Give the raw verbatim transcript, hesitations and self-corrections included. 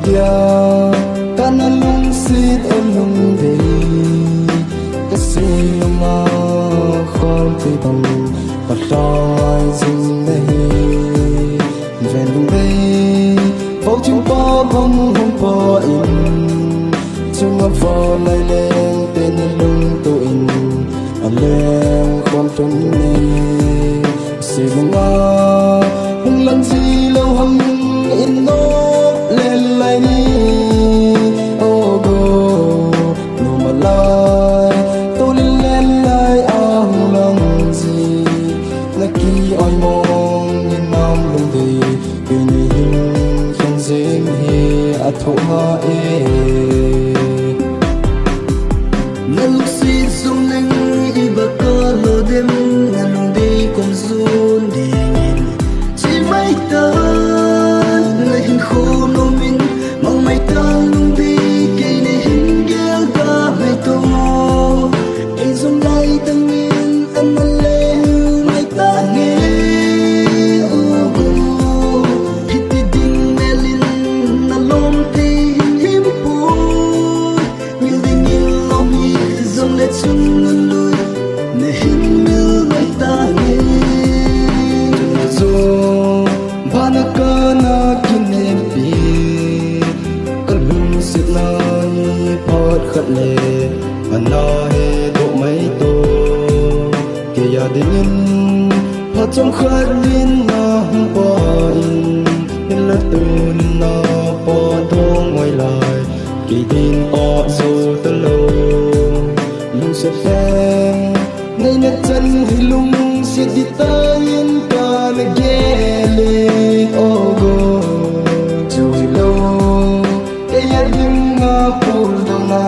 Tia, kana lungset a lungdei, kasei lama khon thei bang, pathai jing nahi. Ven lungdei, bou chim pa bang hung pa in, chunga va lai leng te ni lungto in, a leng khon tun ni. Silunga hung lang ji lou ham in no le lai ni. O go, no malai, to le le lai a hung lang ji. Na ki oi mong in nam lungdei, kini hin khen jing hi a tho ha e. Na lungset jong leng i baka lo dem, na lungdei kom jun dingin. Chi mai ta, na hin khom nomin, mang mai ta lungdei, kei na hin gel ta mai to. Ei jong lai tangin, ana le mai ta nge, o go. Hiti ding melin, na lom thei him him poi. Mil dingin lom hi jong le chung na lui, na hin mil mai ta nge. Chu chu, bana kana kinepi, ka lungset na hi phat khat le, ana he doh mai to. Kei a dingin, phat chomkhat din na hung pa in, in la tun na pa thong ngoi lai. Kei din pa zo ta lo, lungset leng, nei na chan hi lungset di ta in ka na gel e, o go. Chu hi lo, kei a ding na pul do na.